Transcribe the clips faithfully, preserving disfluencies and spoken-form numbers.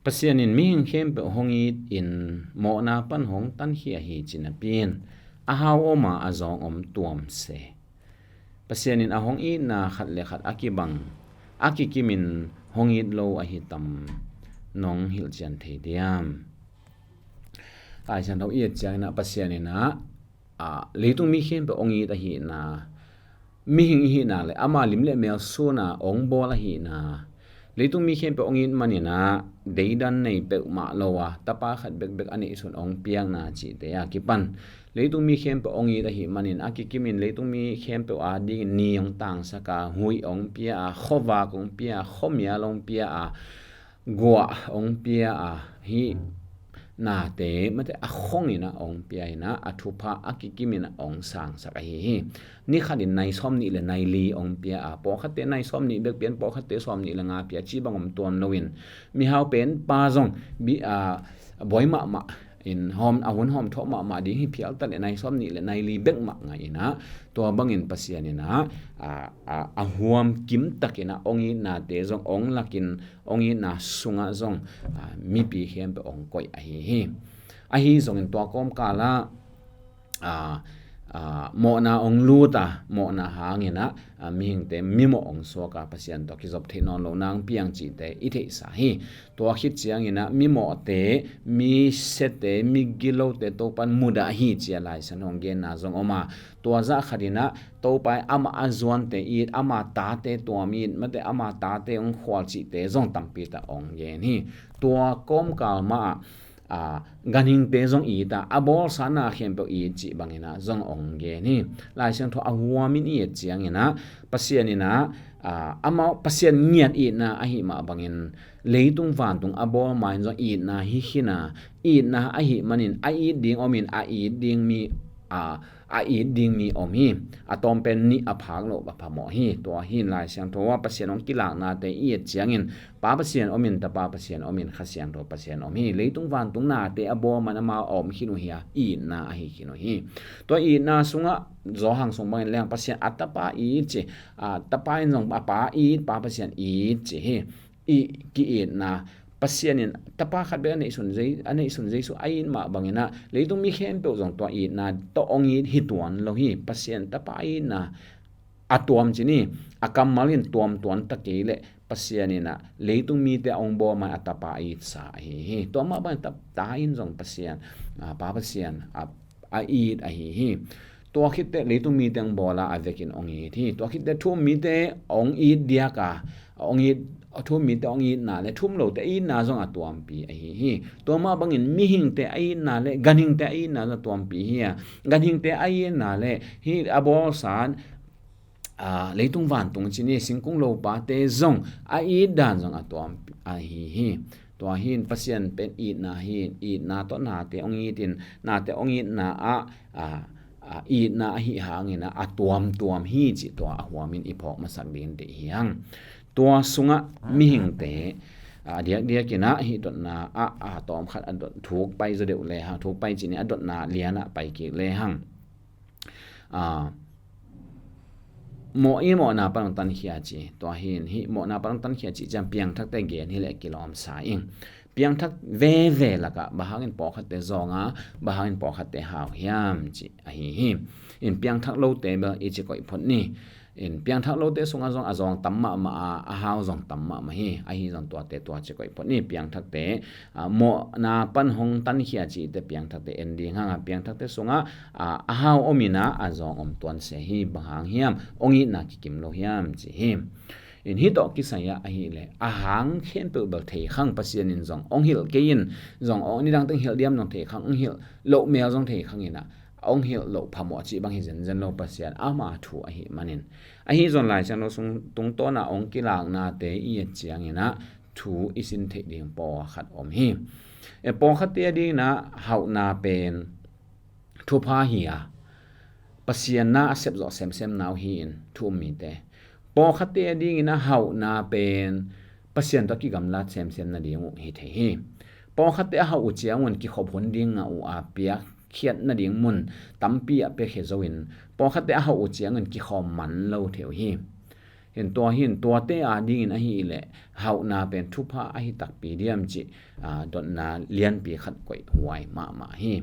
Pasian in mihing khempeuh hong it in mawhna pan hong tankhia hi ci napi in a hau om a, a zawng om tuam se. Pasian in a hong itna khat le khat a kibang a kikim in hong it lo ahi tam nong hilhcian thei diam? Lai Siangtho i et ciangin ah Pasian in ah, ah, leitung mi khempeuh hong it ahihna, mihing ihihna le ama lim le mel sun a hong bawl ahihna, leitung mi khempeuh hong it manin ah deidan nei peuhmah lo a tapa khat bekbek a neihsun hong piakna cihte a kipan leitung mi khempeuh hong it ahih manin a kikim in leitung mi khempeuh a dingin ni hong tangsak a, huih hong pia a, khuavak hong pia a, khuamial hong pia a, guah hong pia a, hih nate mate a khong in ah hong pia in ah a thupha a kikim in ah hong sangsak ahi hi. Ni khat in nai sawm nih le nai li hong pia a, pawlkhatte nai sawm nih bek pia in pawlkhatte sawm nih le nga pia, ci bang om tuan lo in mihau pen pa zong bi a buai mahmah in hawm, a hun hawm thawh mahmah ding hi phial ta le nai sawm nih le nai li bek mah ngah in ah, tua bangin Pasian in ah, a, a, a huam kim takin ah hong itnate zong hong lakin hong itna sungah zong, a, mipi khempeuh hong koih ahi hi. Ahi zongin tua kawmkal ah, a, a, mawhna hong lut a, mawhna hangin ah, a, mihingte mimawh hong suak a, Pasian tawh kizop theih nawn lo nang piang cihte i theihsa hi. Tua khit ciangin ah mimawhte, mi siate, mi gilote Topan mudah hi ci a Lai Siangtho hong genna zong om a, tua zah khat in ah Topa in amah a zuante it, ama tate tuam it, mate ama tate hong khual cihte zong tampi tak hong gen hi. Tua kawmkal mah ah, a, ganhingte zong it a, a bawlsa na khempeuh it cih bangin ah zong hong gen hi. Lai Siangtho a huamin i et ciangin ah Pasian in ah, a, amau Pasian ngiat itna ahi mah bangin leitung vantung a bawl ma in zong itna hi khin a, itna ahi manin a it ding om in a it ding mi, a, a it ding mi om hi. A tawm pen nih a phak loh a phamawh hi. Tua hi in Lai Siangtho ah Pasian hong kilaknate i et ciangin Pa Pasian om in, Tapa Pasian om in, Kha Siangtho Pasian om hi. Leitung vantung nate a bawl man amau a om khin uh hi a, itna ahi khin uh hi. Tua itna sungah Johan sung bangin leng Pasian a Tapa it ci, a, Tapa in zong a Pa it, Pa Pasian it ci hi. I ki-itna Pasian in Tapa khat bek a neihsun Jei-, a neihsun Jesu a it mah bangin ah leitung mi khempeuh zong tua itna tawh hong it hi tuan lo hi. Pasian Tapa itna a tuam ci ni, a kammal in tuam tuan ta kei leh Pasian in ah leitung mite a hong bawl man a Tapa a itsa ahi hi. Tua mah bangin ta, ta in zong Pasian, a, Pa Pasian a, a it ahi hi. Tua khit teh leitung mite hong bawl a, a vekin hong it hi. Tua khit teh thu-um mite hong it diak a, hong it, thu-um mite hong itna le thu-um lote itna zong a tuampi ahi hi. Tua mah bangin mihingte a itna le ganhingte a itna zong a tuampi hi a, ganhingte a itna le hih a bawlsa, a, leitung vantung ci ni, singkung lopate zong a it dan zong a tuam ahi hi. Tua hi in Pasian pen itna hi in, itna tawh nate hong it in, nate hong itna ah, a, a, itna ahi hangin ah a tuamtuam hi cih tua a huamin i phawk masak ding deih hi hang. Tua sungah mihingte, a, diakdiak in ah hih dotna ah, a, tawm khat a dot thuk pai zaw deuh le hang, thuk pai ci ni, a dotna lian ah pai kik le hang. A, mawh i mawhna pan hong tankhia ci. Tua hi in hih mawhna pan hong tankhia cih ciang piangthakte gen hi leh kilawmsa ing. Piangthak veve lakah bang hangin pawlkhatte zawng a, bang hangin pawlkhatte hau hiam cih ahi hi. In piangthak lote bel i ci koih phot ni. In piangthak lote sungah zong a zawng tam mahmah a, a hau zong tam mahmah hi. Ahi zong tuate tua ci koih phot ni. Piangthakte, a, mawhna pan hong tankhia cihte piangthakte en ding hang a, piangthakte sungah, a, a hau om in ah a zawng om tuan se hi. Bang hang hiam? Hong itna kikim lo hiam ci hi. In hih tawh kisai ah ahih leh a hang khempeuh bel thei khang, Pasian in zong hong hilh kei in, zong hong nidang teng hilh diam zong thei khang, hong hilh loh mel zong thei khang in ah, hong hilh loh phamawh cih bang hi zenzen lo, Pasian ama thu ahih manin. Ahi zong Lai Siangtho sung tungtawn ah hong kilaknate i et ciangin ah thu i sin theih ding pawl khat om hi. E, pawlkhatte a dingin ah hauhna pen thupha hi a, Pasian na a sep zawh semsemna uh hi in thu-um mite. Pawlkhatte a dingin a hauhna pen Pasian tawh kigamlat semsem nading uh hi thei hi. Pawlkhatte a hauh uh ciangun kikhop hun ding ngah uh a, piakkhiat nading mun tampi ah piakhia zo in pawlkhatte a hauh uh ciangun kikhawm man lo thei uh hi. Tua hi in, tuate adingin ahih leh hauhna pen thupha ahi takpi diam cih, aa, dotna lianpi khat koih huai mahmah hi.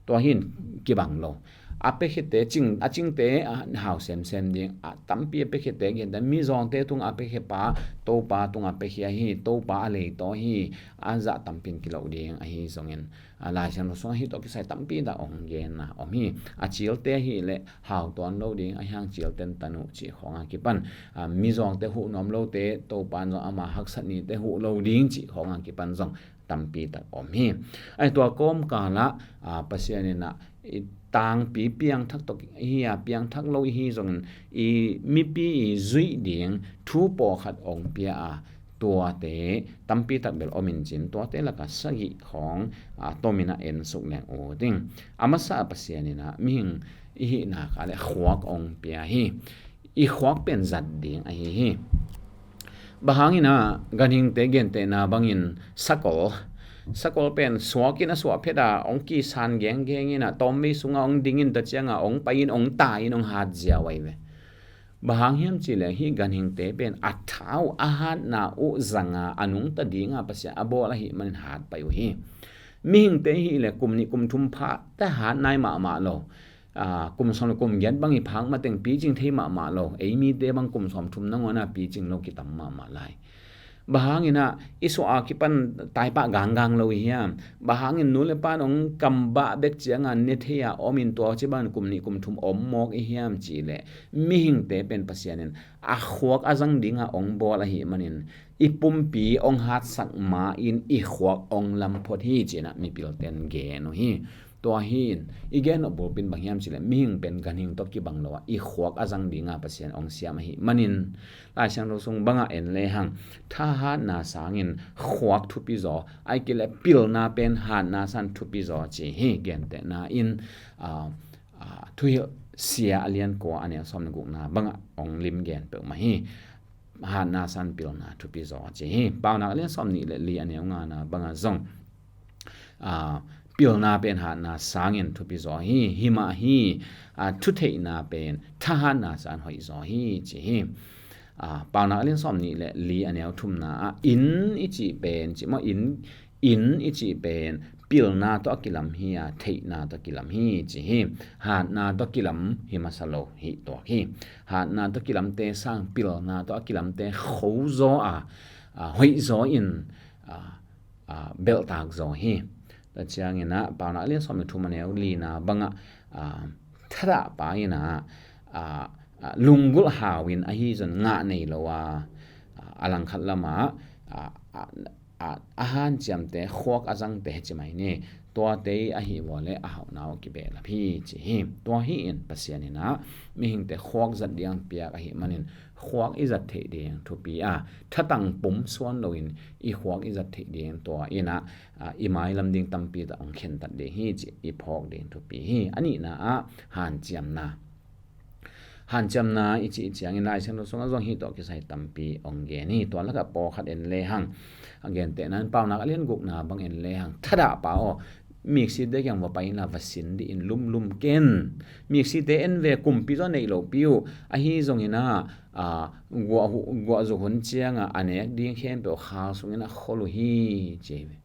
Tua hi in kibang lo. A piakhiate, cing, a cingte, a hau semsem ding, a tampi a piakhiate, gentehna mizawngte tungah a piakhia pa, Topa tungah a piakhia hi, Topa a leitaw hi, a zah tampi in kiloh ding ahi zongin, a, Lai Siangtho sungah hih tawh kisai tampi tak hong genna om hi. A cilte ahih leh hau tuan lo ding, ahi hang cilten tan uh cih khawng a kipan, a, mizawngte huh nuam lote, Topa in zong ama haksat nite huh lo ding cih khawng a kipan zong tampi tak om hi. Ahi, tua kawmkalah, a, Pasian in ah, i tangpi piangthak tawh hi a, piangthak lo i hi zongin, i mipi i zuih ding thu pawlkhat hong pia a, tuate tampi tak bel om in cin, tuate lakah sagih khawng, a, tomin a en suk leng uh ding. A masa ah Pasian in ah mihing i hihna kah leh khuak hong pia hi. I khuak pen zat ding ahi hi. Bang hangin ah ganhingte gentehna bangin sakol, sakol pen suakin a suah phet a hong kisan genggeng in ah, tawmvei sungah hong dingin, tua ciangah hong pai-in, hong tai-in, hong hat ziau ahi ve. Bang hang hiam cih leh hih ganhingte pen a tha uh, a hatna uh zanga a nungta dinga Pasian a bawl ahih manin hat pai uh hi. Mihingte ahih leh kum nih kum thum pha teh hat nai mahmah lo. Aa, kum sawm le kum giat bang i phak mateng picing thei mahmah lo. Ei mite bang kum sawm thum nangawn a picing lo kitam mahmah lai. Bang hangin ah i suah a kipan taipah ganggang lo i hiam? Bang hangin nu le pa in hong kambah bek cianga ne thei a om in, tua ci bangin kum nih kum thum om mawk i hiam cih leh, mihingte pen Pasian in a khuak a zang dinga hong bawl ahih manin, i pumpi hong hatsak ma-in i khuak hong lam phot hi ci-in ah mipilten gen uh hi. Tua hi in, i gen uh bulpi in bang hiam cih leh, mihing pen ganhing tawh kibang lo a, i khuak a zang dinga Pasian hong siam ahih manin, Lai Siangtho sung bangah en lehang, thahatna sangin khuak thupi zaw, ahih kei leh pilna pen hatna sangin thupi zaw ci hi. Gentehna in, aa, aa, Thuhilh sia a lian kua a neu sawm le gukna bangah hong lim gen peuhmah hi. Hatna sangin pilna thupi zaw ci hi. Paunak a lian sawm nih le li a neu ngana bangah zong, aa, pilna pen hatna sangin thupi zaw hi. Hi mah hi, aa, thutheihna pen thahatna sangin hoih zaw hi ci hi. Aa, Paunak a lian sawm nih le li a neu thumna ah, inn i cih pen, cih maw, inn, inn i cih pen pilna tawh a kilam hi a, theihna tawh a kilam hi ci hi. Hatna tawh a kilam hi masa lo hi tuak hi. Hatna tawh a kilamte sang pilna tawh a kilamte kho zaw a, aa, hoih zaw in, aa, aa, belhtak zaw hi. Tua ciangin ah, Paunak a lian sawm le thum a neu lina bangah, aa, thadahpa in ah, aa, aa, lunggulh hau in ahi zong ngah nei lo a, aa, a langkhat lamah, aa, aa, aa, a hanciamte, khuak a zangte ci mai ni. Tuate ahih vua leh a hauhna uh kibehlap hi ci hi. Tua hi in Pasian in ah mihingte khuak zat ding piak ahih manin, khuak i zat theih ding thupi a, thatang pum suan loin i khuak i zat theih ding, tua in ah, aa, i mailam ding tampi tak hong khentat ding hi cih i phawk ding thupi hi. A nihna ah hanciamna. Hanciamna i cih ciangin Lai Siangtho sungah zong hih tawh kisai tampi hong gen hi. Tua lakah pawlkhat en lehang, a gentehna in Paunak a lian gukna bang en lehang, thadahpa aw, miksite kiang va pai inla va sin dih in, lumlum ken. Miksite en ve, kumpi zaw neih lohpi uh. Ahi zongin ah, aa, guah hu-, guah zuk hun ciangah a nek ding khempeuh khal sungin a khol uh hi ci hi ve.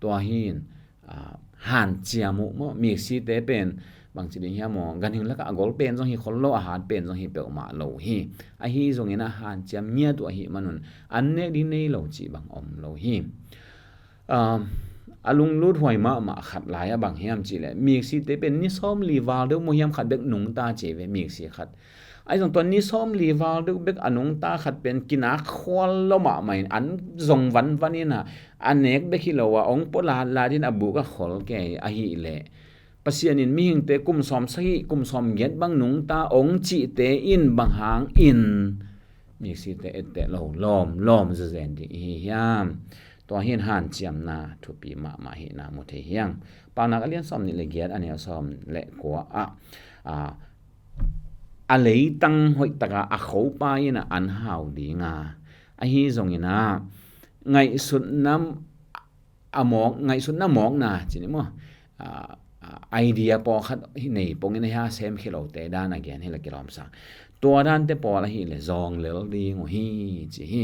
Tua hi in, aa, hanciam uh maw, miksite pen bangci ding hiam maw, ganhing lakah a gol pen zong hi khol lo, a hat pen zong hi peuhmah lo hi. Ahi zongin a hanciam ngiat uh ahih manun an nek ding nei lo cih bang om lo hi. Aa, a lunglut huai mahmah khat lai-ah bang hiam cih leh, miksite pen ni sawmli val deuh maw hiam khat bek nungta ci hi ve, miksi khat. Ahi zong tua ni sawmli val deuh bek a nungta khat pen kinak khual lo mahmah in, an zong vanvan in ah, a nek bek hi lo a, hong pua latlat in a buk a khol kei ahih leh, Pasian in mihingte kum sawm sagih, kum sawm giat bang nungta hong cihte in bang hangin miksite etteh lo lawmlawm zazen ding i hi hiam? Tua hi in hanciamna thupi mahmah ahihna mu thei hi hang. Paunak a lian sawm nih le giat a neu sawm le kua ah, aa, a leitang hoihtaka a khopa in ah an hau ding a, ahi zongin ah ngaihsutna a mawk, ngaihsutna mawkna ci ni maw, aa, idea pawlkhat nei pongin a hia sem khia lote dan a gen hi le kilawmsa. Tua dante pawl ahih le zawng lel ding uh hi ci hi.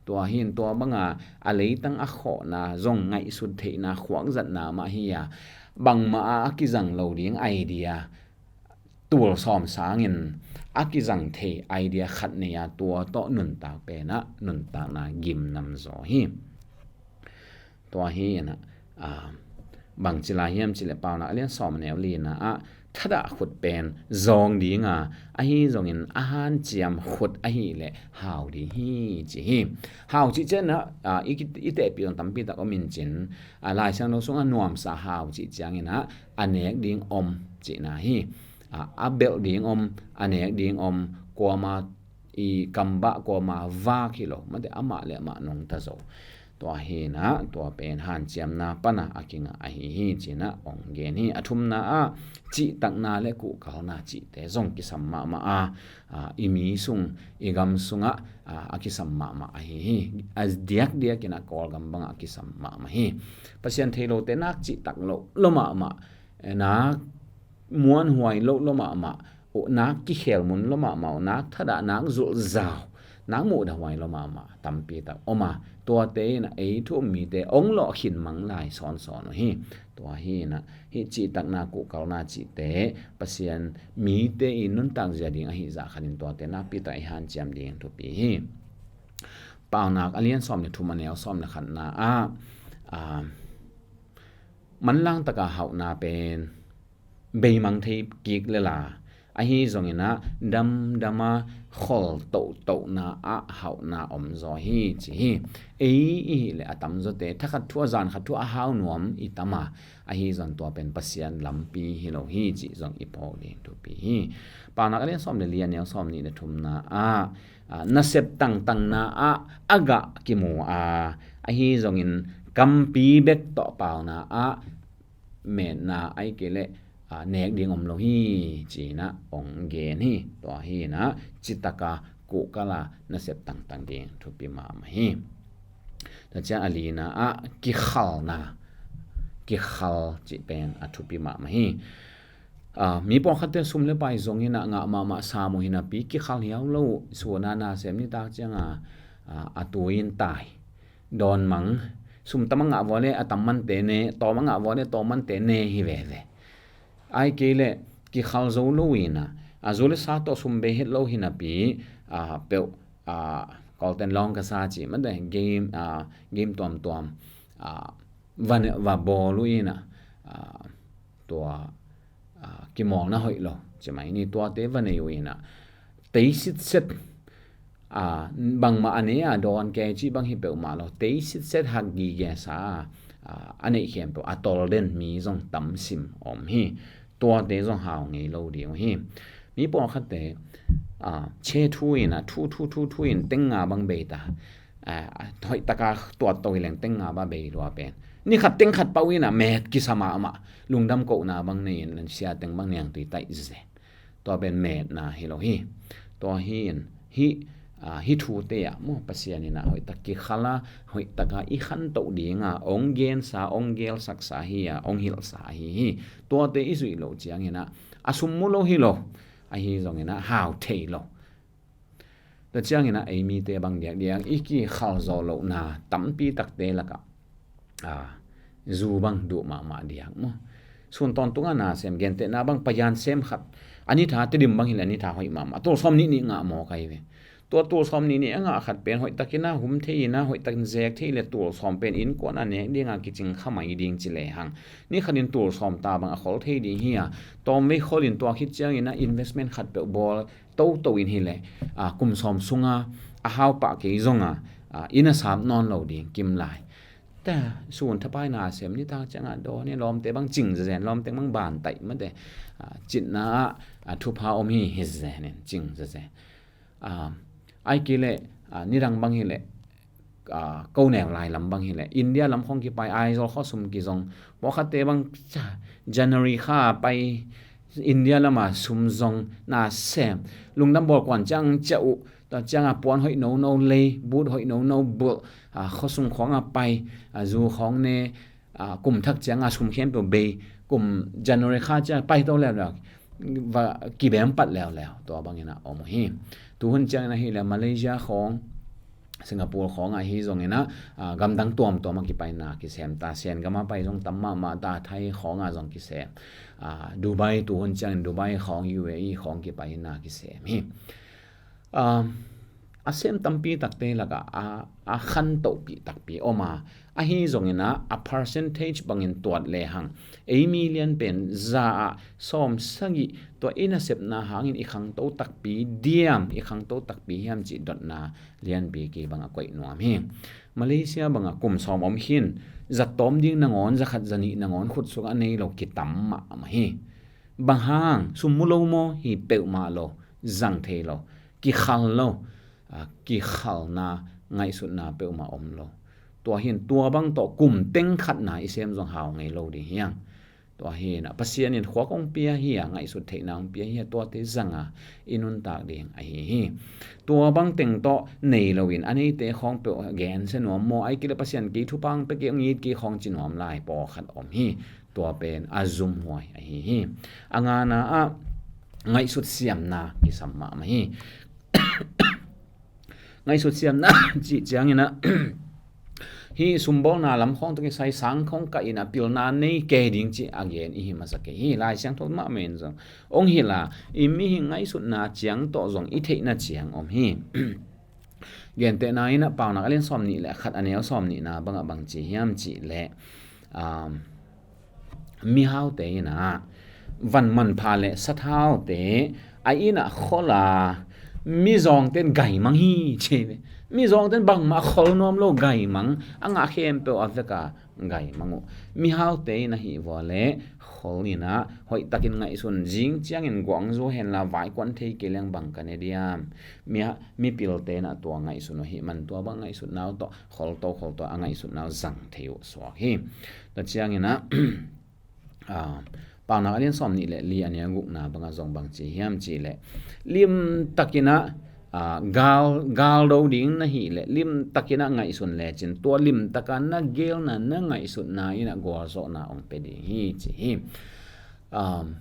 Tua hi in tua banga a leitang a khawhna zong ngaihsut theihna khuakzatna mah hi a, bangmah a a kizang lo ding idea tul sawm sangin a kizang thei idea khat nei a tua tawh nuntak penah nuntakna gimnam zaw hi. Tua hi inah bangci lai hiam cileh Paunak a lian sawm a neu lina ah thadah khut pen zawng dinga ahi zongin a hanciam khut ahih leh hau ding hi ci hi. Hau cih cianah i tehpih zong tampi tak om in cin, Lai Siangtho sungah nuamsa hau cih cianginah a nek ding om cihna hi. A belh ding om, a nek ding om, kuama i kambah kuama vak hi lo, mate amah le amah nungta zo. Tua hinah tua pen hanciamna pana a kingah ahi hi cinah ong gen hi. A thumna ah cihtakna le kuhkalna cihte zong kisam mahmah a, i mi sung i gam sungah a kisam mahmah ahi hi. A diakdiakinah Kawlgam bangah a kisam mahmah hi. Pasian thei lote nak cihtak lo lo mahmah, nak muanhuai lo lo mahmah uh, nak kikhel mun lo mahmah uh, nak thadah, nak zulhzau, nak muhdahhuai lo mahmah tampi tak om a, tuate inah ei thu um mite ong lawh khin mang lai sawnsawn uh hi. Tua hinah hih cihtakna kuhkalna cihte Pasian mite i nuntak zia ding ahi zah khanin tuate nakpi tak i hanciam ding thupi hi. Paunak a lian sawm le thum a neu sawm le khatna ah manlang taka hauhna pen beimang thei kik lela ahi zonginah damdama khol tohtohna ah hauhna om zaw hi ci hi. Ei ihih le a tamzawte thakhat thu a zankhat thu a hau nuam i tama ahi zon tua pen Pasian lampi hi lo hi cih zong i phawk ding thupi hi. Paunak a lian sawm le li a neu sawm nih le thumna ah nasep tangtangna ah a gah kimu a, ahi zongin kampi bek tawh pauna ah metna ahi kei leh nek ding om lo hi cinah ong gen hi. Tua hinah citaka kuhkala nasep tangtang ding thupi mahmah hi. Tua ciang a lina ah kikhalna, kikhal cih pen a thupi mahmah hi. Mi pawlkhatte sum le pai zonginah ngah mahmah sam uh hinapi kikhal hiau lo uh, suana nasem nitak cianga a tuin tai dawn mang, sum tam a ngah vua le a tam mante ne, tawm a ngah vua le tawm mante ne hi veve. Ai kei le kikhal zo lo inah a zu le sa tawh sum bei het lo hinapi a peuh a Kawlten lawng ka sa ci mate game, game tuamtuam va bawl uh inah tua kimawlna hoih lo ci mai ni, tuate va nei uh inah tei sitset bangmah a ne a dawn kei cih bang hi peuhmah lo, tei sitset hak gige sa a neih khempeuh a tol den mi zong tam sim om hi. Tuate zong hau ngei lo ding uh hi. Mi pawlkhatte che thu inah thu thu thu thu in teng nga bang bei ta, hoihtaka tuat to hi leng teng nga ba bei lua pen ni khat teng khat pau inah met kisa mahmah, lungdam kohna bang nei in sia teng bang niangtui taih zeze. Tua pen metna hi lo hi. Tua hi in hih hih thute ah maw Pasian inah hoihtak kikhala, hoihtaka i khantoh dinga ong gensa, ong gelsaksa hi a, ong hilhsa ahi hi. Tuate i zuih loh cianginah a sum mu lo hi lo, ahi zonginah hau thei lo. Tua cianginah ei mite bang diakdiak i kikhal zawh lohna tampi takte lakah zu bang duh mahmah diak maw? Sun tawntunga nasem gentehna bang payan sem khat a nitha Tedim bang hileh a nitha hoih mahmah, tul sawm nih nih ngah maw kai ve. Tua tul sawm nih nih a ngah khat pen hoihtakin a hum thei inah hoihtakin zek thei le tul sawm pen innkuan a nek dinga kicing kha mai ding ci lehang ni khatin tul sawm ta bang a khol thei ding hi a, tawmvei kholin tua khit cianginah investment khat peuh bawl toto in hileh kum sawm sunga a hau pah kei zonga inn a sap nawn lo ding kim lai. Ta sun thapai nasem nitak cianga dawn hi, lawmte bang cing zezen, lawmte bang bantaih mate, citna ah thupha om hi hi zezen in cing zezen. Ai kei leh nidang bang hileh ko neu lai lam bang hileh India lam khong kipai, Aizawl khaw sum kizong, pawlkhatte bang January kha pai India lama sum zong nasem, lungdam bawl kuan ciang ciah uh, tua cianga puan hoih nono lei, but hoih nono bulh, khuasung khawng a pai, zu khawng ne, kum thak cianga sum khempeuh bei, kum January kha ciang pai to leuleu, va kibem pat leuleu, tua bangin a om uh hi. Tuhun ciangin ahileh Malaysia khawng, Singapore khawng ahi zongin a, ah, gamdang tuamtuam a kipaina kisem ta, Sen gam a pai zong tam mahmah ta, Thai khawng a zong kisem. Ah, Dubai, tuhun ciangin Dubai khawng, U A E khawng kipaina kisem hi. Ah, a sem tampi takte lakah a, a khantohpih takpi om a, ahi zongin a, a percentage bangin tuat lehang, ei mi lian pen za ah sawm sagih tua i nasepna hangin i khangto takpi diam, i khangto takpi hiam cih dotna lianpi kibang a koih nuam hi. Malaysia bangah kum sawm om khin, za tawm ding nangawn, za khat za nih nangawn khut sungah a nei lo kitam mahmah hi. Bang hang, sum mu lo maw? Hi peuhmah lo, zang thei lo, kikhal lo, ah, kikhalna, ngaihsutna peuhmah om lo. Tua hi in, tua bang tawh kum teng khatna i sem zong hau ngei lo ding hi hang. Tua hi in a, Pasian in khua kong pia hi a, ngaihsut theihna kong pia hi a, tuate zang a i nuntak ding ahi hi. Tua bang teng tawh nei loin a neite khawng peuh gensia nuam maw, ahih kei leh Pasian kei thupha hong pia kei, hong it kei khawng ci nuam lai pawlkhat om hi. Tua pen a zumhuai ahi hi. A ngana ah ngaihsut siamna kisam mahmah hi. Ngaihsut siamna cih ciangin a, hih sumbawlna lam khawng tawh kisai sang khawng kah in a pilna nei kei ding cih a gen i hi masa kei hi. Lai Siangtho mahmah in zong hong hilh a, i mihing ngaihsutna ciang tawh zong i theihna ciang om hi. Gentehna in a, Paunak a lian sawm nih le khat, a neu sawm nihna bangah bang ci hiam cih leh, um, mihaute in a, van manpha le sathaute a inn ah khol a, mizawngte in gaimang hi ci. Mizawngte in bangmah khol nuam lo, gaimang, a ngah khempeuh a vek a gaimang uh. Mihaute in ahih vua leh khol in a, hoihtakin ngaihsun, zing ciangin guangzu hen la, vaikuan thei kei leng bang ka ne diam? Mi, mipilte in a tua ngaihsun uh ahih man, tua bang ngaihsutna uh tawh kholto kholto a ngaihsutna uh zang thei uh suak hi. Tua ciangin a, ah, Paunak a lian sawm nih le li, a neu gukna bangah zong bang ci hiam cih leh, limtakin a, ah, gal, gal do ding na hih leh limtakin a ngaihsun lecin, tua limtaka na gelna, na ngaihsutna in a gualzawhna hong pia ding hi ci hi. Um,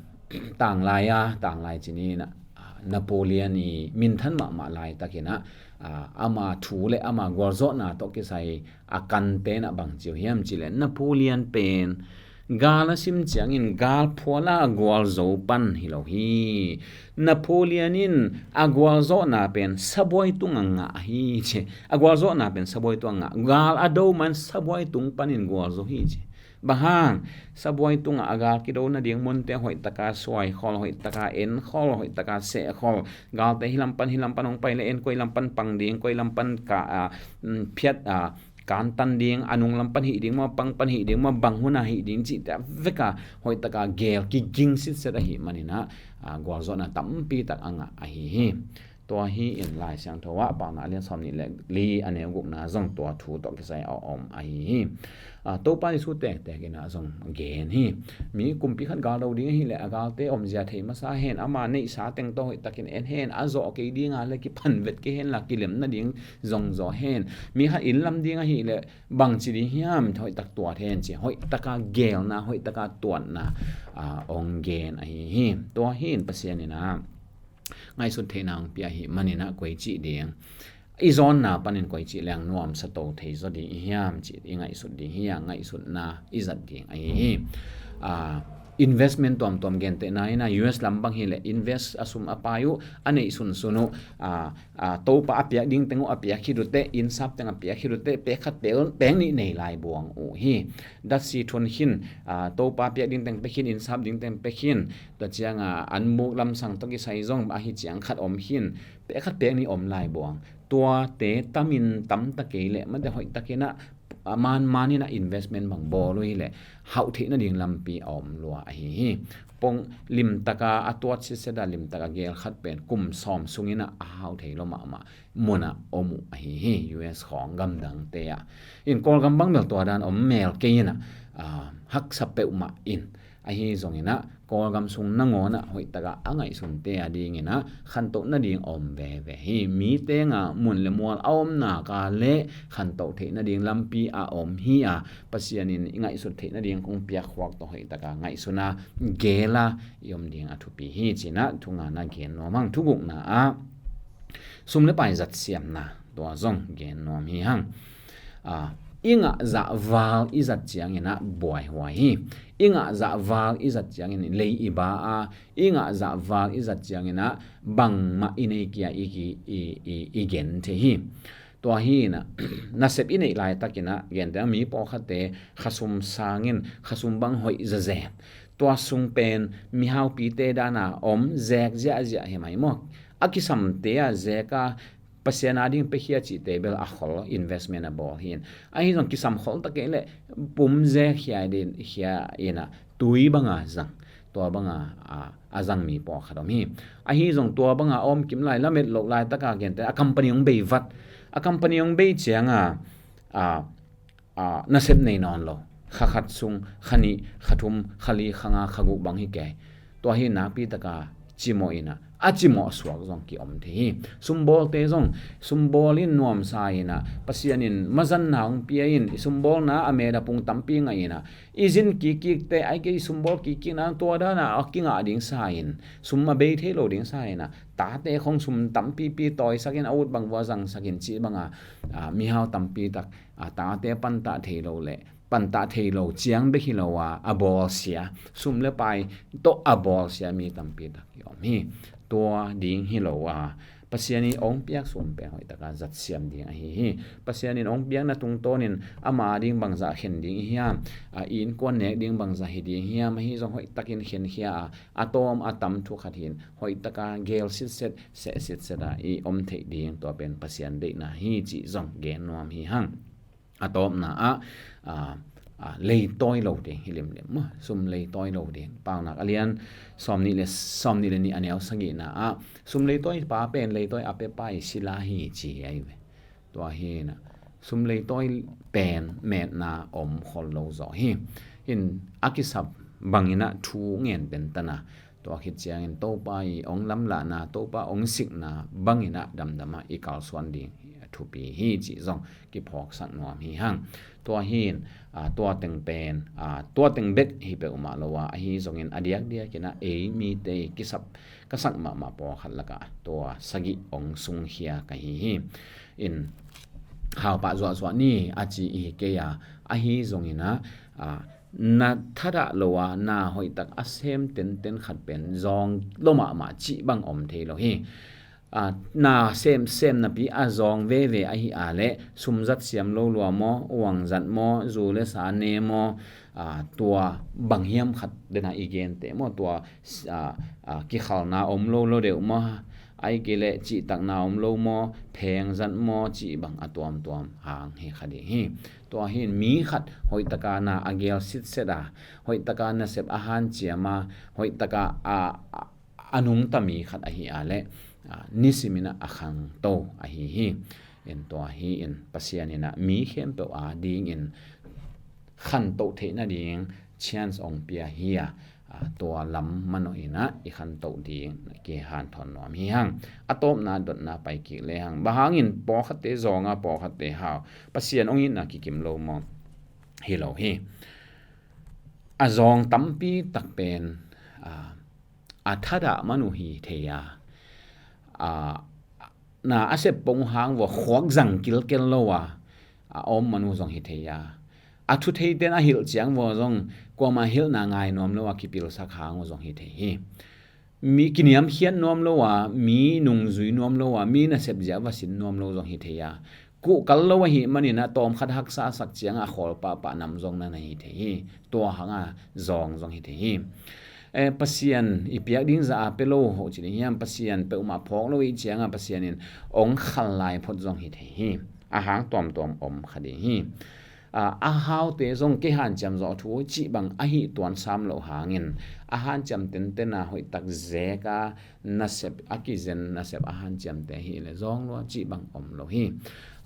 tanglai a, tanglai cin in a, ah, Napoleon i minthan mahmah laitakin a, ah, ama thu le ama gualzawhna tawh kisai a kante in a bang ci uh hiam cih leh, Napoleon pen gal a sim ciangin galphual a gualzo pan hi lo hi. Napoleon in a gualzawhna pen sabuai tungah ngah hi ci. A gualzawhna pen sabuai tungah ngah. Gal a do man sabuai tung panin gualzo hi ci. Bang hang, sabuai tungah a gal kido nading munte hoihtaka suai khol, hoihtaka en khol, hoihtaka seh khol. Galte hih lam pan, hih lam pan hong pai le en, koi lam pan pang ding, koi lam pan ka, ah, mm, phiat, ah, kantan ding, a nung lam pan hih ding maw, pang pan hih ding maw, bang hun a hih ding cihte a vek a hoihtaka gel kiging sitset ahih manin a, ah, gualzawhna tampi tak a ngah ahi hi. Tua hi in Lai Siangtho ah Paunak a lian sawm nih le li, a neu gukna zong tua thu tawh kisai a om ahi hi. Ah, Topa Jesu tektek in a zong gen hi. Mi kumpi khat gal do ding ahih leh a galte omzia thei masa hen, ama neihsa teng tawh hoihtakin en hen, a zawh kei ding a leh kipan vet kei hen la, kilem nading zong zaw hen. Mi khat inn lam ding ahih leh bang ci ding hiam, hoihtak tuat hen ci. Hoihtaka gelna, hoihtaka tuatna, ah, hong gen ahi hi. Tua hi in Pasian in a ngaihsut theihna hong pia ahih manin a, koi cih ding, i zawnna panin koi cih leng nuamsa to thei zaw ding i hiam cih i ngaihsut ding hi a, ngaihsutna i zat ding ahi hi. Ah, investment tuamtuam, gentehna in a U S lam bang hi leh invest a sum a pai uh, a neih sunsun uh, ah, ah, Topa a piak ding teng uh a piak khit uh teh, innsap teng a piak khit uh teh, pek khat pek, pek nih nei lai buang uh hi. Datsi thun khin, ah, Topa piak ding teng pia khin, innsap ding teng pia khin, tua ciang a anmuk lamsang tawh kisai zong ahi ciang khat om khin, pek khat pek nih om lai buang. Tuate tamin tamta kei leh mate hoihtakin a, ah, manman in a investment bang bawl uh hi leh hauh theih nading lampi a om lua ahi hi. Pong limtaka a tuat sitset a, limtaka gel khat pen kum sawm sungin a, a hau thei lo mahmah mun ah om uh ahi hi. U S khawng gamdangte ah in, Kawlgam bang bel tua dan om mel kei in a, ah, haksa peuhmah in, ahi zongin a, Kawlgam sung nangawnah hoihtakah a ngaihsunte a dinginah khantoh nading a om veve hi. Mi tenga mun le mual a om naka le khantoh theih nading lampi a om hi a, Pasian in i ngaihsut theih nading kong piak khuak tawh hoihtaka ngaihsuna gela i om ding a thupi hi cinah thungana gen nuam hang. Thugukna ah sum le pai zat siamna tua zong gen nuam hi hang. A, i ngah zah val i zat cianginah buaihuai hi. I ngah zah val i zat ciangin lei i ba a, i ngah zah val i zat cianginah bangmah i nei kia i, i, i, i gen thei hi. Tua hinah nasep i neih laitakinah gente mi pawlkhatte khasum sangin khasum bang hoih zazen. Tua sung pen mihaupite dana om zek ziahziah hi mai maw? A kisamte a zeka Pasian a ding pekhia cihte bel a khol investment a bawl hin. Ahi zong kisam khol takei le pum zek khia din khia inah tui banga zang, tua banga a, a zang mi pawlkhat om hi. Ahi zong tua banga a om kim lai lamet loh laitaka gente a company hong bei vat. A company hong bei cianga a, a, nasep nei nawn lo. Kha khat sung, kha nih, kha thum, kha li, kha nga, kha guk bang hi kei. Tua hi nakpitaka cimawh inah a cimawh suak zong kiom thei hi. Sumbawlte zong sumbawl in nuamsa inah Pasian in mazanna hong pia in i sumbawlna a medapung tampi ngah inah i zin kikkikte ai kei i sumbawl kikkikna tua dana a kingah ding sa in sum a bei thei lo ding sa inah tate khong sum tampipi tawisakin a ut bang vua zangsakin cih banga a, mihau tampi tak a, tate pantah thei lo le pantah thei lo ciang bek hi lo a, a bawlsia, sum le pai tawh a bawlsia mi tampi tak hi om hi. Tua ding hi lo a, Pasian in ong piak sum pen hoihtaka zat siam ding ahi hi. Pasian in ong piakna tungtawnin ama ding bangzah khen ding i hiam, a, i innkuan nek ding bangzah hi ding hiam, ahi zong hoihtakin khenkhia a, a tawm a tam thu khat hin hoihtaka gel sitset, seh sitset a i om theih ding tua pen Pasian deihna hi cih zong gen nuam hi hang. A tawpna ah, a, a, leitawi lo ding hi limlim maw? Sum leitawi lo ding. Paunak a lian sawmnih le, sawmnih le nih a neu sagihna ah sum leitawi pa pen leitawi a pia pa i sila hi ci hi ahi ve. Tua hinah sum leitawi pen metna om khol lo zaw hi. In a kisap banginah thu ngen pentana tua khit ciangin Topa i ong lamlahna, Topa ong sikna banginah damdamah i kalsuan ding a thupi hi cih zong kiphawksak nuam hi hang. Tua hin, a, tua teng pen, a, tua teng bek hi peuhmah lo a, ahi zongin a diakdiakinah ei mite i kisap ka sak mahmah pawlkhat lakah tua sagih ong sungkhia ka hi hi. In haupah zuahzuah ni a ci i hi kei a, ahi zonginah, a, na thadah lo a, na hoihtak a sem tenten khat pen zawng lo mahmah cih bang om thei lo hi. A, na sem, sem napi a zawng veve ahi a leh sumzat siam lo lua maw, uangzat maw, zu le sa ne maw, a, tua bang hiam khat dena i gente maw, tua, a, a, kikhalna om lo lo deuh maw, ai kei leh cihtakna om lo maw, phengzat maw, cih bang a tuamtuam hang hi kha ding hi. Tua hin mi khat hoihtaka na a gel sitset a, hoihtaka nasep a hanciam a, hoihtaka a, a, a nungta mi khat ahi a leh, a, nisiminah a khangto ahi hi. In tua hi in Pasian inah mi khempeuh a dingin khantoh theih nading chance ong pia hi a, a, tua lam manawh inah i khantoh ding kihanthawn nuam hi hang. A tawpna dotna pai kik le hang. Bang hangin pawlkhatte zawnga pawlkhatte hau Pasian ong itna kikim lo maw? Hi lo hi. A zawng tampi tak pen, a, a thadah man uh hi thei a, a, na a sep pong hang vua khuak zang kilkel lo a, a om man uh zong hi thei a, a thutheiten a hilh ciang vua zong kuama hilhna ngai nuam lo a kipilsak hang uh zong hi thei hi. Mi kiniamkhiat nuam lo a, mi nungzui nuam lo a, mi nasep zia va sin nuam lo zong hi thei a, kuhkal lo ahih manin a tawmkhat haksa sak cianga a khawl pahpah nam zong na na hi thei hi. Tua hanga zawng zong hi thei hi. Eh, Pasian i piak ding za a pe lo hoh ci ding hiam, Pasian peuhmah phawk lo ih cianga Pasian in ong khal lai phot zong hi thei hi. A hang tuamtuam om kha ding hi. A, a haute zong kei hanciam zawh thu cih bang ahi tuan sam loh hangin a hanciam tenten a hoihtak zeka nasep, a kizen nasep a hanciamte ahi le zawng lua cih bang om lo hi.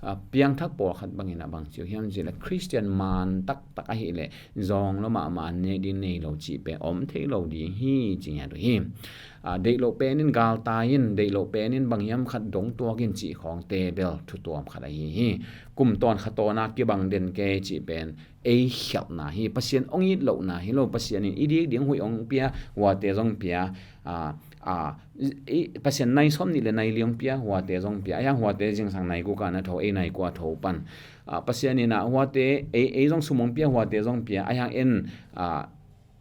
a, piangthak pawlkhat bangin a bang ci uh hiam cih leh Khristian maan taktak ahih leh zawng lua mahmah an nek ding nei lo cih pen om thei lo ding hi ci ngiat uh hi. A, deih loh pen in galtai in, deih loh pen in bang hiam khat dong tuak in cih khawngte bel thutuam khat ahi hi. Kum tawn kha tawn a kibang den kei cih pen ei khialhna hi. Pasian hong it lohna hi lo. Pasian in i dik ding huih hong pia, huate zong pia. A, a, i, Pasian nai sawm nih le nai li hong pia, huate zong pia. Ahi hang huate zingsang nai guk a na tho, ei nai kua tho pan. A, Pasian in a huate, ei, ei zong sum hong pia, huate zong pia. Ahi hang en, a,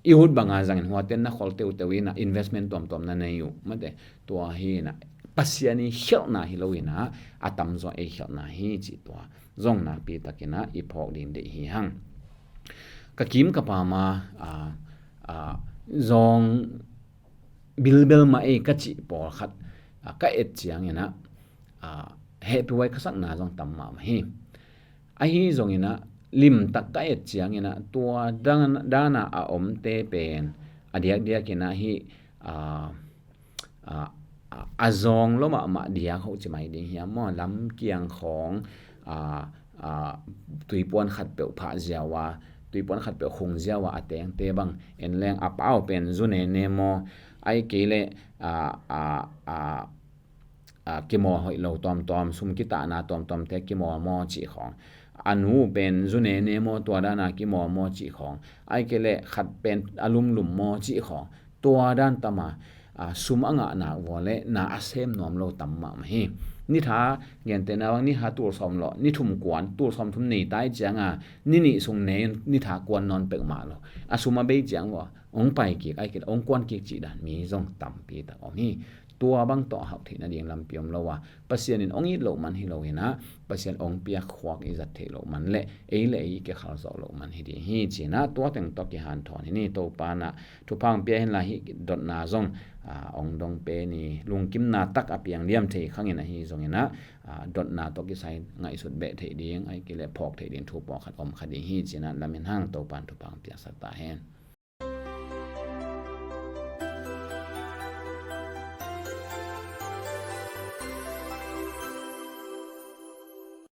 i ut banga zangin huate na khol teuteu in a investment tuamtuam na nei uh. Mate, tua hi in a Pasian i khialhna hi lo in a, a tamzaw ei khialhna hi cih tua zong nakpi takin a i phawk ding deih hi hang. Ka kim ka pam a, a, a, zawng bilbel mah ei ka cih pawlkhat, a, ka et ciangin a, a, hehpih huai ka sakna zong tam mahmah hi. Ahi zongin a limtak ka et ciangin a tua dan, dan a a omte pen a diakdiakin a hih, a, a, a, a zawng lua mahmah diak hoh ci mai ding hiam maw? Lamkiang khawng, a, a, tuipuan khatpeuh phah ziau a, tuipuan khatpeuh khung ziau a a tengte bang en leng a pau pen zu nene maw? Ahih kei leh, a, a, a, a, kimawl hoih lo tuamtuam, sum kitahna tuamtuamte kimawl maw cih khawng. A nu pen zu nene maw, tua dan a kimawl maw cih khawng. Ahih kei leh khat pen a lumlum maw cih khawng. Tua dan tam a, a, sum a ngah nak vua leh na a sem nuam lo tam mahmah hi. Ni tha, gentehna bang ni tha tul sawm lawh, ni thum kuan, tul sawm thum nei tai ciang a, ni nih sung nei, ni tha kuan nawn peuhmah lo. A sum a bei ciang vua hong pai kik, ahih kei leh hong kuan kik cih dan mi zong tampi tak om hi. Tua bang tawh a hauh theih nading lampi om lo a, Pasian in hong it loh man hi lo in a, Pasian hong piak khuak i zat theih loh man leh ei le ei i kikhal zawh loh man hi ding hi ci in a, tua teng tawh kihanthawn hi ni. Topa in a thupha hong pia hen la, hih dotna zong, a, hong dong pen i lungkimna tak a piang liam thei khang in ahi zongin a, a, dotna tawh kisai ngaihsut beh theih ding, ahih kei leh phawk theih ding thu pawlkhat om kha ding hi ci in a lamen hang. Topa in thupha hong piaksak ta hen.